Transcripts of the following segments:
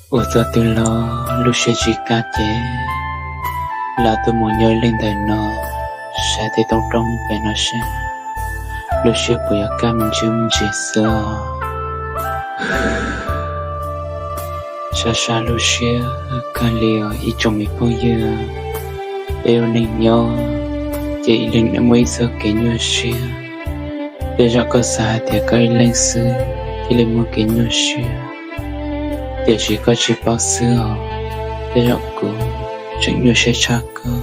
Ua txoj twg los lub siab tsis kaj ces los tuaj mus nyob li ntawm no, saib tej toob roob pem no seb lub siab puas yuav kaj me ntsis me ntsis xwb os. Sab sab lub siab kawg li os ib tsoom me phooj ywg. Peb ua neej nyob ces ib leeg muaj ib txoj kev nyuaj siab. Tej zaum koj xav hais tias koj ib leeg xwb thiaj li muaj kev nyuaj siab, tiam sis koj tsis paub xwb os. Tej zaum kuv tseem nyuaj siab tshaj koj.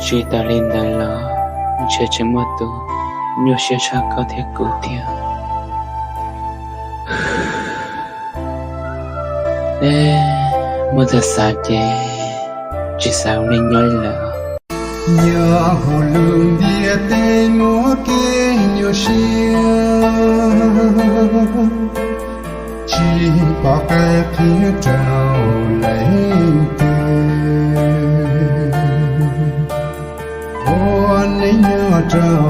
Tsis tas li ntawd los ntshe tseem muaj tus nyuaj siab tshaj koj thiab kuv thiab. Muab txawm xav ces tsis xav ua neej nyob li lawm. Nyob hauv lub ntiaj teb muaj kev nyuaj siab, tsis pom qab qhia rau leej twg. Ua neej nyob rau